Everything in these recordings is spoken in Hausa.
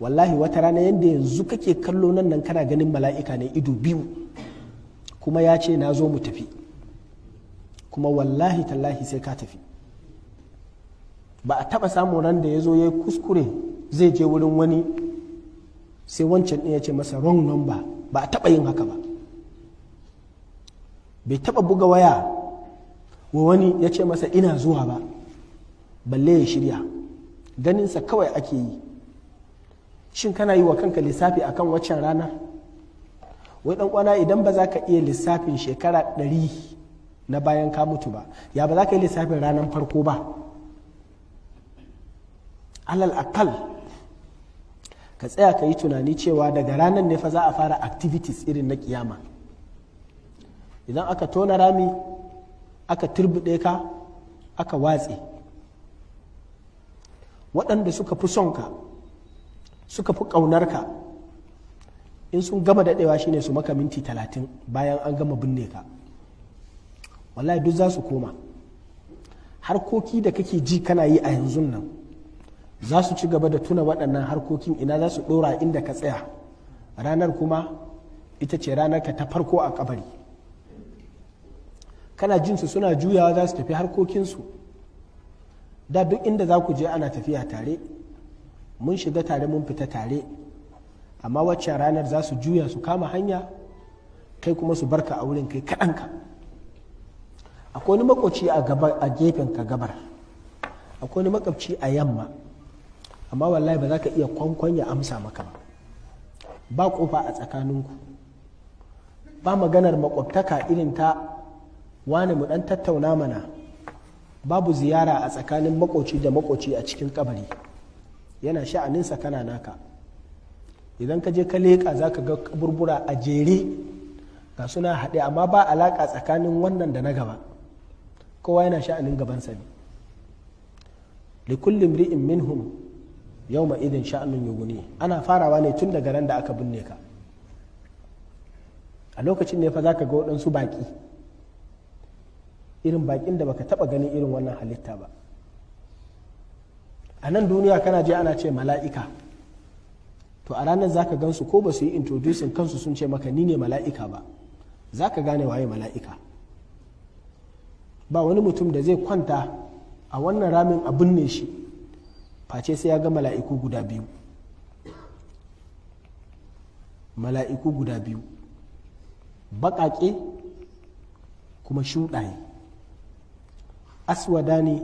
Wallahi wata rana yadda yanzu kake kallo nan nan kana ganin mala'ika ne ido biyu, kuma ya ce na zo mu tafi, kuma wallahi tallahi sai ka tafi. Ba a taba samun ran da ya zo ya yi kuskure zai je wurin wani sai wancan ɗin ya ce masa wrong number. Ba a taba yin haka ba. Bai taba buga waya wa wani ya ce masa ina zuwa ba, balle ya shirya. Ganinsa kawai ake yi. Shin kana yi wa kanka lissafi akan waccan ranar? Wai dan kwana, idan ba za ka iya lissafin shekara 100 na bayan ka mutu ba, ya ba za ka yi lissafin ranar farko ba? Alal akal ka tsaya ka yi tunani cewa daga ranar ne fa za a fara activities irin na kiyama. Idan aka tona rami, aka turbuɗe ka, aka watse, waɗanda suka fi son ka, suka fi ƙaunar ka, in sun gama daɗewa shine su maka minti 30 bayan an gama binne ka, wallahi duk za su koma. Harkoki da kake ji kana yi a yanzu nan za su ci gaba da tuna waɗannan harkokin, ina za su ɗora inda ka tsaya. Ranar kuma ita ce ranar ka ta farko a kabari. Kana jin su suna juyawa za su tafi harkokinsu. Da duk inda za ku je ana tafiya tare, mun shiga tare, mun fita tare. Amma waccan ranar za su juya su kama hanya, kai kuma su barka a wurin kai kaɗanka. Akwai wani makoci a gefen ka gabar, akwai wani makwabci a yamma, amma wallahi ba za ka iya kwankwan ya amsa maka ba. Ba kofa a tsakaninku, ba maganar makwabtaka irin ta wane mu dan tattauna mana. Babu ziyara a tsakanin makoci da makoci a cikin kabari. Yana sha'aninsa, kana naka. Idan ka je ka leƙa, za ka ga kaburbura a jere, ga suna haɗe, amma ba alaƙa tsakanin wannan da na gaba. Kowa yana sha'anin gabansa ne. Likulli imri'in minhum yawma idin sha'anun yuguni. Ana farawa ne tun daga ran da aka binne ka. A lokacin ne fa za ka ga waɗansu baƙi, irin baƙin da baka taɓa ganin irin wannan halitta ba a nan duniya. Kana je ana ce mala'ika, to a ranar za ka gansu, ko ba su yi introducing kansu sun ce maka ni ne mala'ika ba, za ka gane waye mala'ika. Ba wani mutum da zai kwanta a wannan ramin a binne shi face sai ya ga mala'iku guda biyu. Mala'iku guda biyu, baƙaƙe kuma shuɗaye, aswadani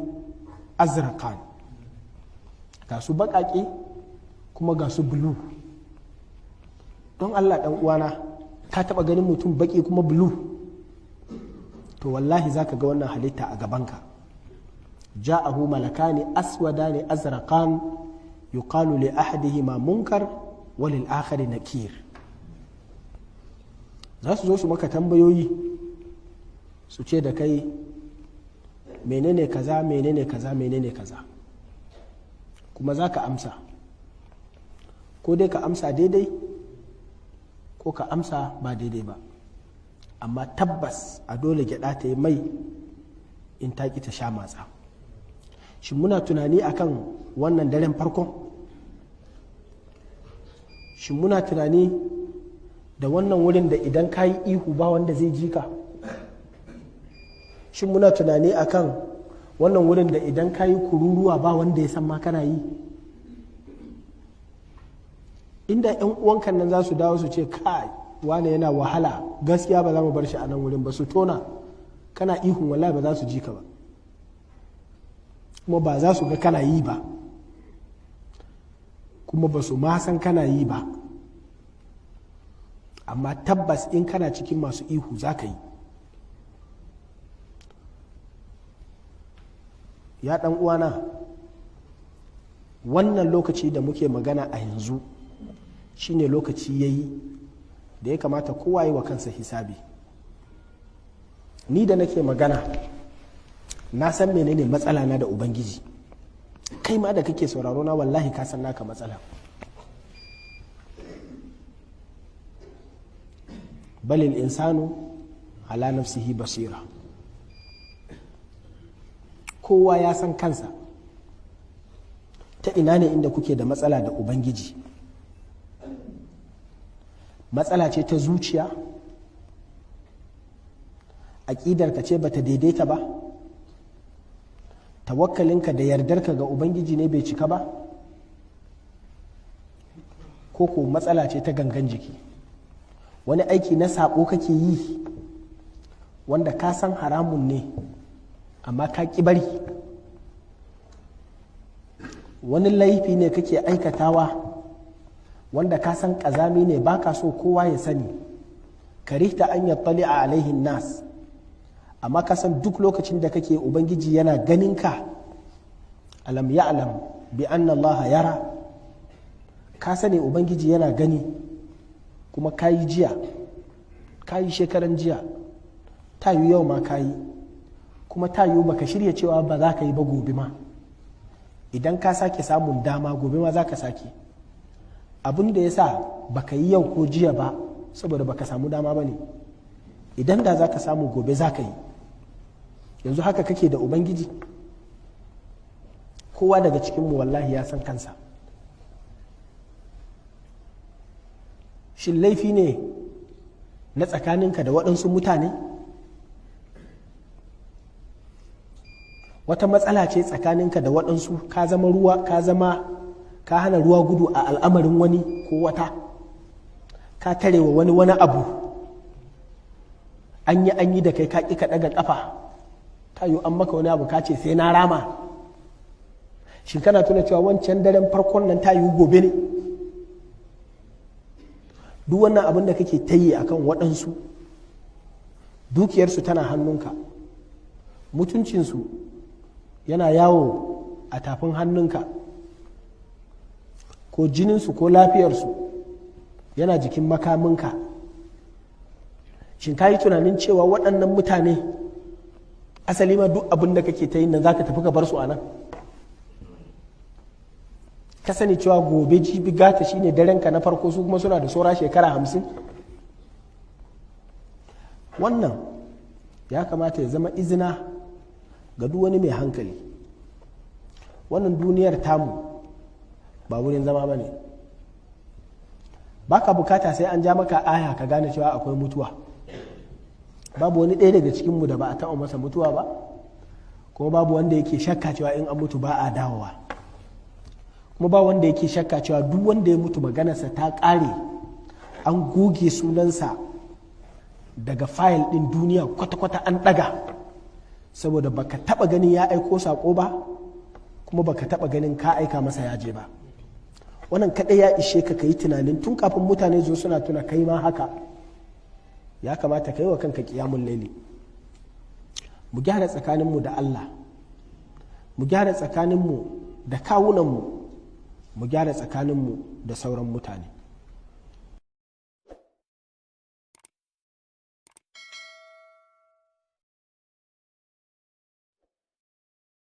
azrakan, ga su baƙaƙe kuma ga su bulu. Don Allah ɗan uwana, ka taɓa ganin mutum baƙi kuma bulu? To wallahi za ka ga wannan halitta a gabanka. Ja'ahu malakani aswadani azraqan, yuqalu li ahadihima munkar wa lil akhari nakir. Za su zo su maka tambayoyi, su ce da kai menene kaza, menene kaza, menene kaza, kuma za ka amsa. Ko dai ka amsa daidai ko ka amsa ba daidai ba, amma tabbas a dole gyada ta yi mai in ta ƙi ta sha matsa. Shin muna tunani akan wannan daren farkon? Shin muna tunani da wannan wurin da idan ka yi ihu ba wanda zai ji ka? Shin muna tunani akan wannan wurin da idan ka yi kururuwa ba wanda ya san ma kana yi? Inda 'yan uwankan nan za su dawo su ce kai, wane yana wahala, gaskiya ba za mu bar shi a nan wurin ba, su tona kana ihun, wallahi ba za su ji ka ba, kuma ba za su ga kana yi ba, kuma ba su ma san kana yi ba. Amma tabbas in kana cikin masu ihu za ka yi. Ya ɗan uwana, wannan lokaci da muke magana a yanzu shine lokaci yayi da ya kamata kowa yi wa kansa hisabi. Ni da nake magana na san menene matsala na da Ubangiji. Kai ma da kake sauraro na, wallahi ka san naka matsala. Balil insanu ala nafsihi basira. Kowa ya san kansa. Ta ina ne inda kuke da matsala da Ubangiji? Matsala ce ta zuciya? Aƙidarka ce bata daidaita ba? Tawakkalinka da yardarka ga Ubangiji ne bai cika ba? Ko ko matsala ce ta gangan jiki? Wani aiki na saɓo kake yi wanda ka san haramun ne amma ka ƙi bari? Wani laifi ne kake aikatawa wanda ka san ƙazami ne, baka so kowa ya sani, karihta an yattali a alaihin nas, amma ka san duk lokacin da kake Ubangiji yana ganin ka. Alam ya'lam bi anna Allah yara. Ka sani Ubangiji yana gani, kuma ka yi jiya, ka yi shekaran jiya, ta yi yau ma ka yi, kuma ta yi baka shirya cewa ba za ka yi ba gobe ma. Idan ka sake samun dama gobe ma za ka sake. Abin da ya sa baka yi yau ko jiya ba saboda baka samu dama ba ne. Idan da za ka samu gobe za ka yi. Yanzu haka kake da Ubangiji? Kowa daga cikinmu wallahi ya san kansa. Shin laifi ne na tsakaninka da waɗansu mutane? Wata matsala ce tsakaninka da waɗansu, ka zama ruwa, ka zama ka hana ruwa gudu a al'amarin wani ko wata, ka tarewa wani wani abu, an yi da kai ka ƙi ka ɗaga ƙafa, ta yiwu an maka wani abu ka ce sai na rama. Shin kana tuna cewa wancan daren farkon nan ta yiwu gobe ne? Duk wannan abin da kake ta yi akan waɗansu, dukiyarsu tana hannunka, mutuncinsu yana yawo a tafin hannunka, ko jininsu ko lafiyarsu yana jikin makaminka. Shin ka yi tunanin cewa waɗannan mutane asali ma duk abin da kake ta yi nan za ka tafi ka bar su a nan? Ka sani cewa gobe jibi gata shine darenka na farko, su kuma suna da saura shekara 50. Wannan ya kamata ya zama izina ga duk wani mai hankali. Wannan duniyar tamu ba wurin zama ba ne. Ba ka bukata sai an ja maka aya ka gane cewa akwai mutuwa. Babu wani ɗaya daga cikinmu da ba a taɓa masa mutuwa ba, kuma babu wanda yake shakka cewa in an mutu ba a dawowa, kuma ba wanda yake shakka cewa duk wanda ya mutu maganarsa ta ƙare, an goge sunansa daga fayil ɗin duniya kwata-kwata, an ɗaga, saboda baka taɓa ganin ya aiko saƙo ba, kuma baka taɓa ganin ka aika masa ya je ba. Wannan kaɗai ya ishe ka yi tunanin tun kafin mutane zo suna tuna kai ma haka. Ya kamata ka yi wa kanka ƙiyamun laili. Mu gyara tsakaninmu da Allah, mu gyara tsakaninmu da kawunanmu, mu gyara tsakaninmu da sauran mutane.